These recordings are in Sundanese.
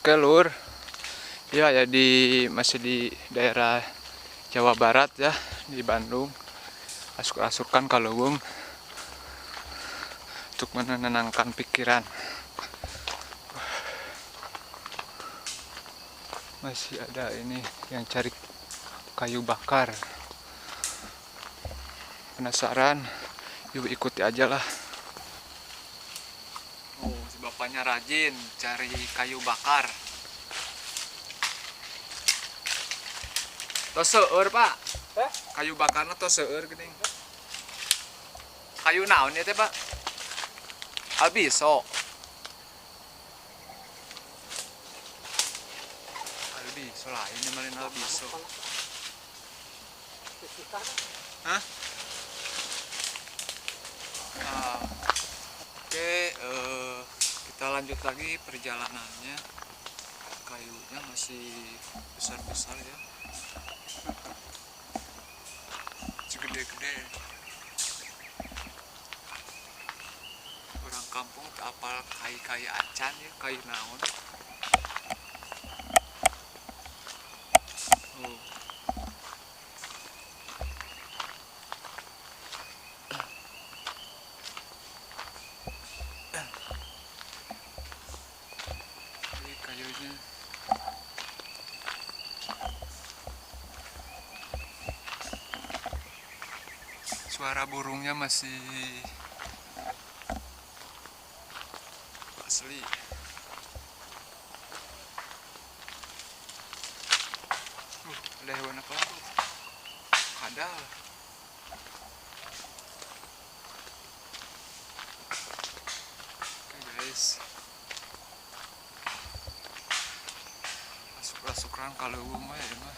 Oke lur, ya jadi masih di daerah Jawa Barat ya, di Bandung. Asuk-asukan ka leuweung untuk menenangkan pikiran. Masih ada ini yang cari kayu bakar. Penasaran? Yuk ikuti aja lah. Oh, si bapaknya rajin cari kayu bakar. Tos seueur, Pak. Hah? Kayu bakarna tos seueur geuning. Kayu naon ieu teh, Pak? Albiso. Albiso lain ini malin albiso. Hah? Ah. Oke, kita lanjut lagi perjalanannya. Kayunya masih besar-besar ya. Segede-gede. Orang kampung teu apal kai-kai acan ya, kai naon. Oh. Ini kayunya. Suara burungnya masih asli. Ada hewan apa lagi? Kadal. Oke guys, masuk-masukan kalau mah ya mah.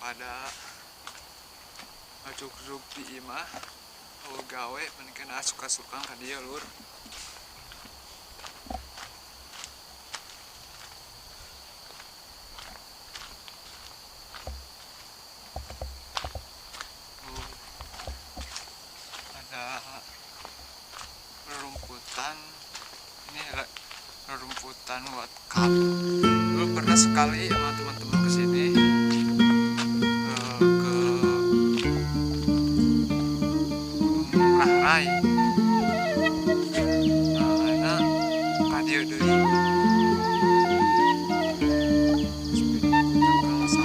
Daripada ngacukruk di imah eueuh gawe mendingan asup-asukan ka dieu lur. Ada Pisan buat kap. Dulu pernah sekali sama teman-teman kesini ke Gunung Ngurah Rai. Nah, ka dieu deui. Tanggal 1.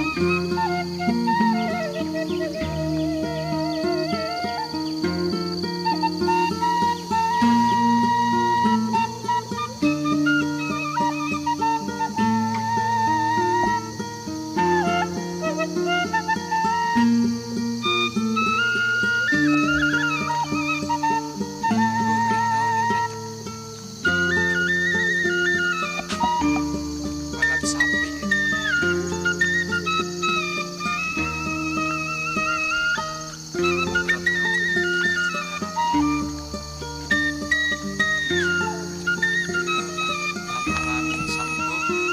Suasananya sangat bagus.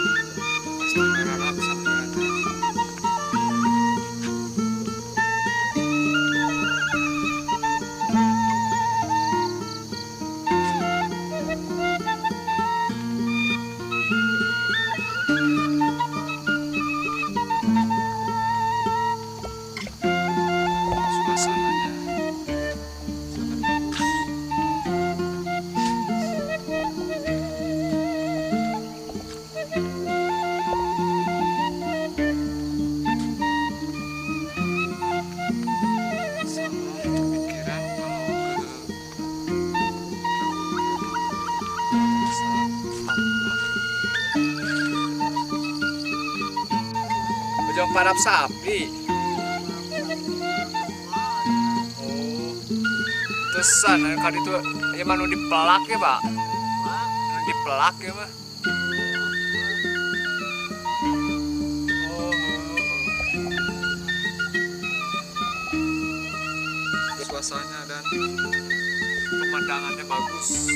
Sama kepikiran kalau ke Ujung parap sapi. Tesan, kali itu ya manu dipelak ya pak, manu dipelak ya mah. Oh, suasananya dan pemandangannya bagus.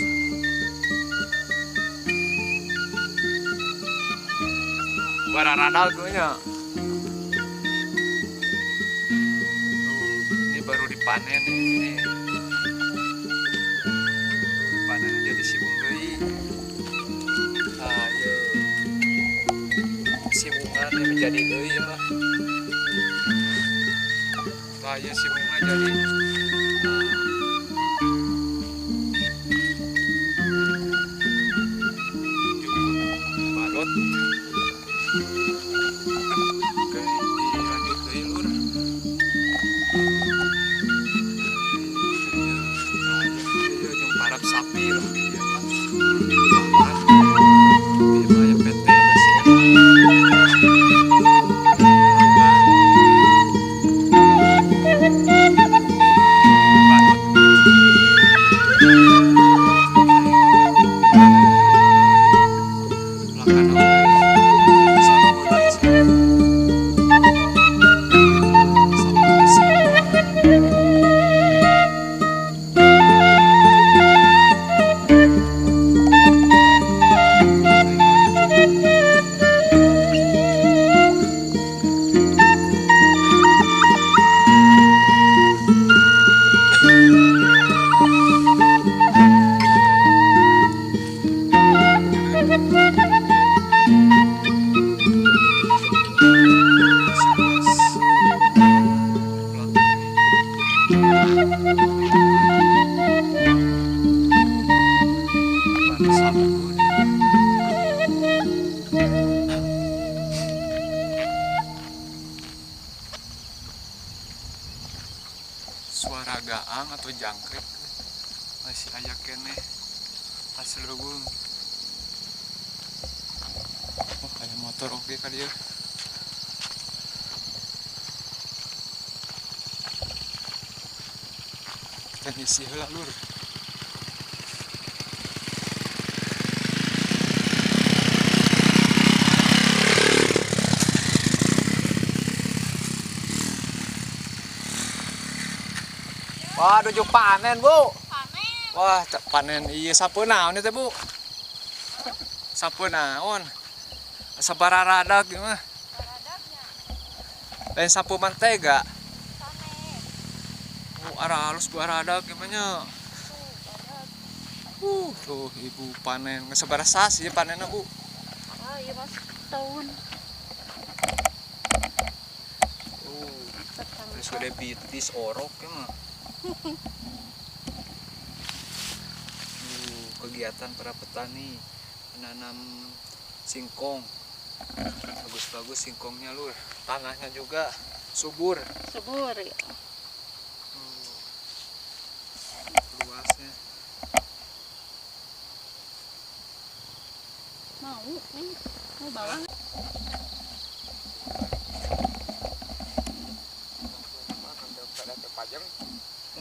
Bararadal gue nya. Ini baru dipanen ini. Panen jadi sibung deui. Ayo. Sibungan menjadi deui mah. Tah ieu sibungna jadi. Jukut badot. Oke, dilanjut deui lur. Sapi lah dia mah dibakar dia mah ya PT Suara gaang atau jangkrik masih aya keneh hasil leuweung. Oh, aya motor oge ka dieu. Kita ngisi heula lur. Wah, dujuk panen, Bu. Panen. Wah, panen iya sapu naon teh, Bu? Sapu naon? Asa bararadag ieu mah. Baradagnya. Lain sapu mantega. Panen. Oh, arah halus baradag ieu mah nya. Tuh, ibu panen. Geus sabaraha sasih ieu panenna, Bu? Ah, iya mas tahun. Terus gede bitis orok ya mah. Kegiatan para petani menanam singkong. Bagus-bagus singkongnya lur. Tanahnya juga subur. Subur ya. Luasnya. Mau nih, mau bawang.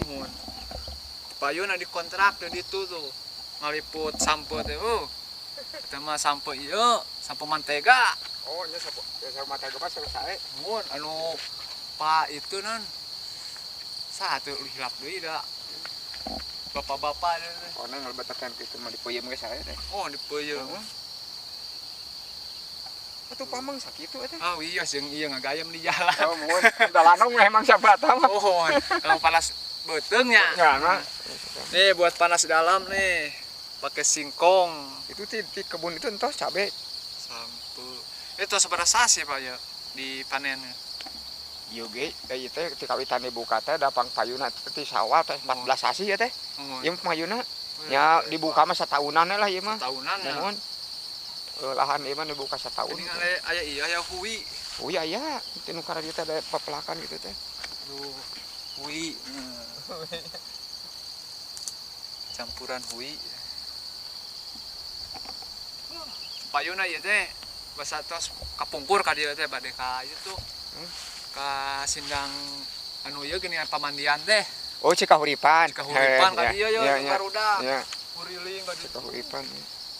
Mohon. Payuna dikontrak di ditu tuh. Ngaliput sampo teh. Kita mah sampo ieu, sampo mantega. Oh, nya sampo, ya sampo mantega mah selesai. Mohon anu Pak itu non. Satu hilap deui da. Bapak-bapak teh. Oh, nang ngalebetakan kitu mah dipeuyeum ge sae teh. Oh, dipeuyeum. Atuh pamang sakitu eta. Oh iya jeung ieu ngagayem di jalan. Oh, mohon. Dalanong emang siapa tahu mah. Mohon. Kalau panas beuteung nya. Ya, nah. Nih buat panas dalam nih. Pakai singkong. Itu di kebun itu entos cabe. Sampo. Itu seberapa sasi Pak ya dipanennya? Ieu ge ieu teh ti kawitan dibuka teh da pangpayuna teh ti sawah teh 14 sasi ya teh. Ieu pangpayuna nya dibuka mah sataunan lah ieu mah. Satahunan ya. Mohon. Lahan ieu mah dibuka setahun. Ini aya iya aya hui. Hui aya, teu nu karadieu teh ada pepelakan gitu teh. Duh, hui. Campuran hui. Payuna ieu teh basa tos kapungkur ka dieu teh bade ka ieu tuh. Ka sindang anu ieu geuning pamandian teh. Oh, Cikahuripan. Cikahuripan ka dieu ye barudak. Kuriling ka dieu. Cikahuripan.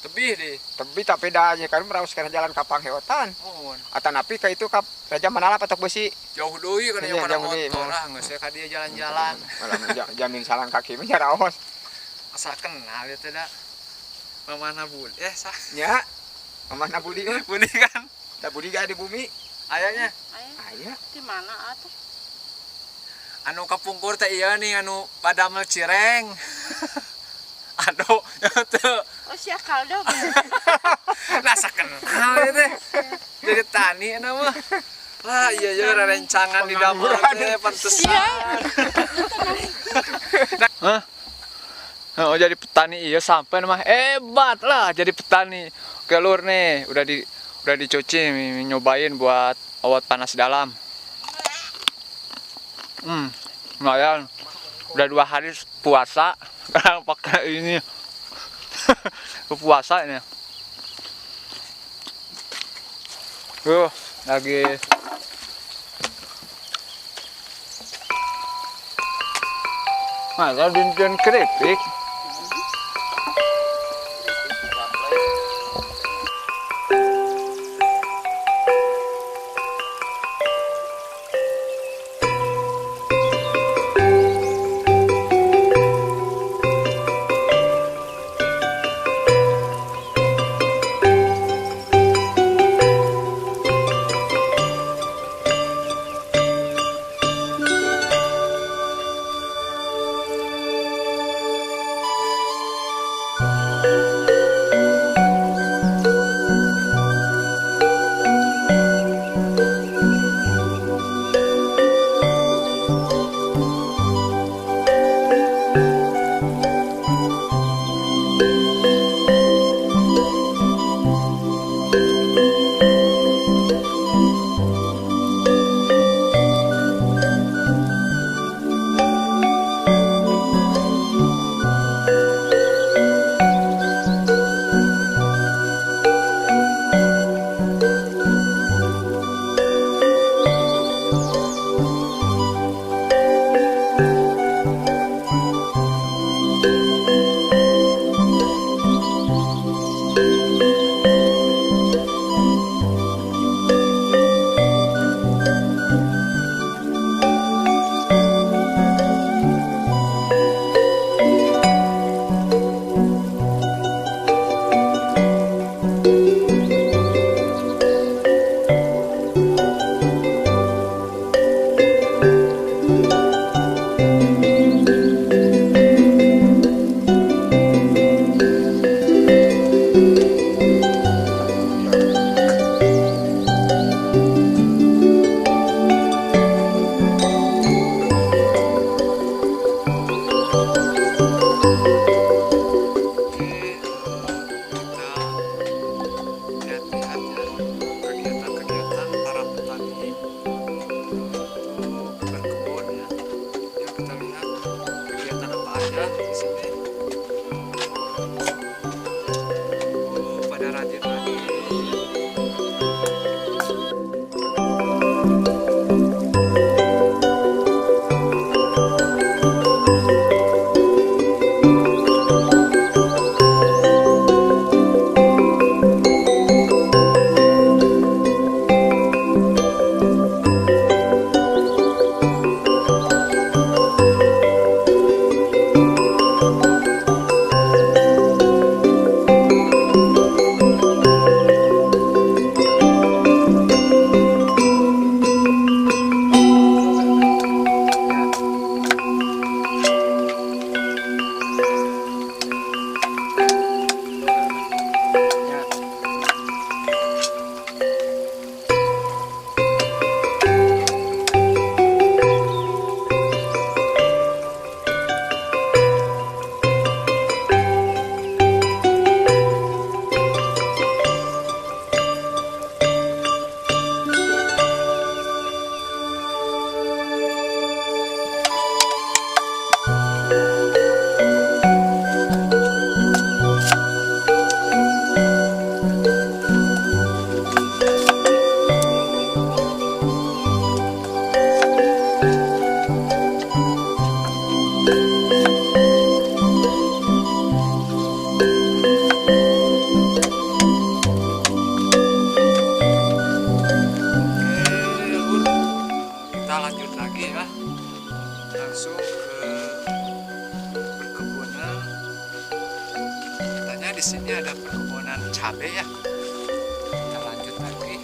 Tebih deh. Tebih tapi dah kan meraus karena jalan ka Pangheotan. Mohon. Atanapi ka itu ka Raja Manalap atau besi. Jauh deui kana ieu kana motor ah geus ka dieu jalan-jalan. Malah jamin salang kaki mah raos. Asa kenal ieu teh da. Mamana Budi sah. Nya. Mamana Budi mah. Budi kan. Da Budi ga di bumi. Ayanya? Aya. Di mana atuh? Anu kapungkur teh ieu nih anu padamel cireng. Aduh, itu. Oh, sia kaldo. Nah, sakenal ieu teh. Jadi tani eta mah. Wah, iya iya rencangan di dapur teh pantesan. Hah? Oh, jadi petani iya sampai mah hebat lah jadi petani. Oke lur nih, udah dicuci nyobain buat awat panas dalam. Lumayan. Udah 2 hari puasa sekarang pakai ini. Puasa ini. Lagi masa dinten keripik. aja di sini. Oh, pada rajin lagi. Lanjut lagi ya, langsung ke perkebunan. Katanya di sini ada perkebunan cabai ya. Kita lanjut lagi.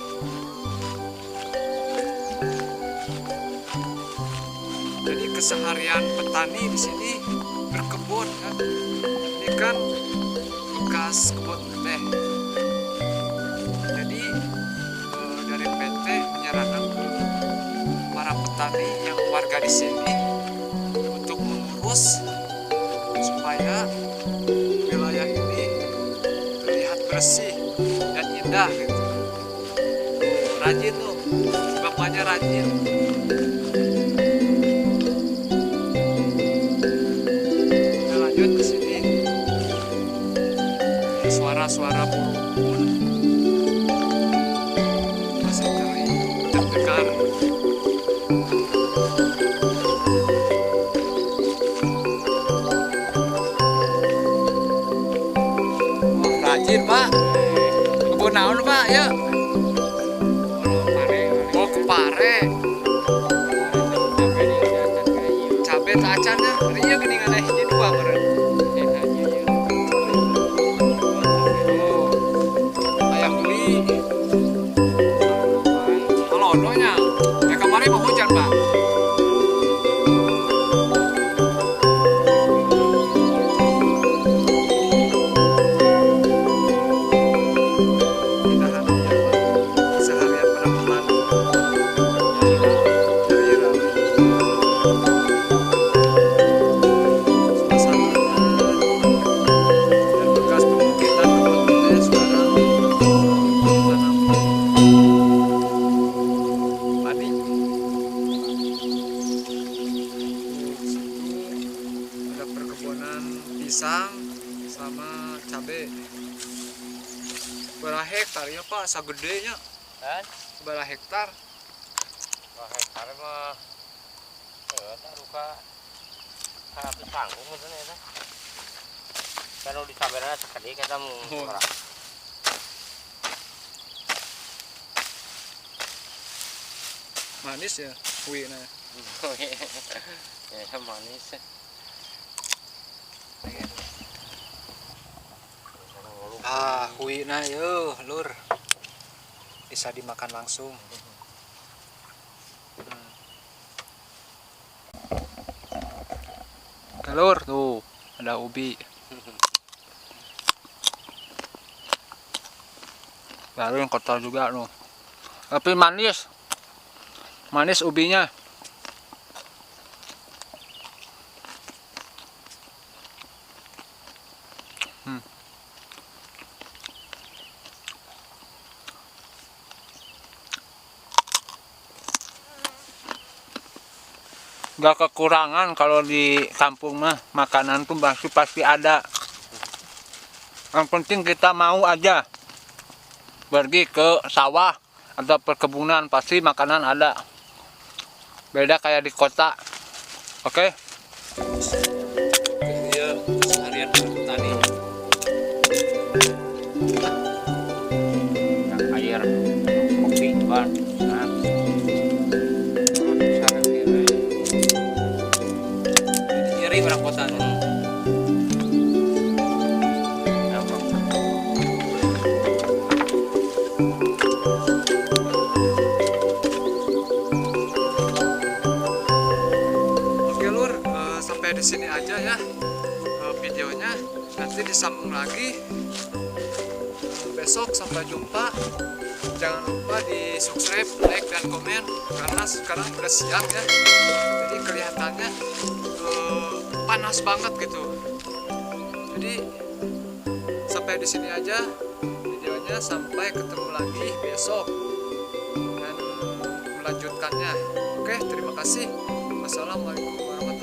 Jadi keseharian petani di sini berkebun kan. Ini kan bekas kebun teh. Jadi dari PT menyarankan para petani yang warga di sini untuk mengurus supaya wilayah ini terlihat bersih dan indah gitu. Rajin tuh, bapaknya rajin. Kita lanjut ke sini. Suara-suara burung pun masih terdengar. Rajin Pak, kebun naon Pak ya? Oh ke pare, cabe tak acan ya, iya geningan hiji dua meureun. Ayah beli, halodonya, ya kemarin mau hujan Pak. Pisang sama cabe. Berapa hektar ya Pak? Sagedenya. Kan? Berapa hektar? Berapa hektar mah? Tak ruka 100 panggung meureun eta. Kalau di caberna sakedik eta mah. Manis ya kuihna. Ya manis. Ah, kuihna yo, lur. Bisa dimakan langsung. Oke, lur, tuh ada ubi. Baru yang kotor juga tuh. Tapi manis. Manis ubinya. Nggak kekurangan kalau di kampung mah, makanan tuh pasti pasti ada. Yang penting kita mau aja pergi ke sawah atau perkebunan, pasti makanan ada. Beda kayak di kota. Oke? Iya, seharian petani. Air kopi ban. Nah. Iri orang kota. Oke lur, sampai di sini aja ya videonya. Nanti disambung lagi besok. Sampai jumpa. Jangan lupa di subscribe, like, dan komen karena sekarang udah siang ya. Jadi kelihatannya panas banget gitu. Jadi sampai di sini aja videonya. Sampai ketemu lagi besok dan melanjutkannya. Oke, terima kasih. Wassalamualaikum warahmatullahi wabarakatuh.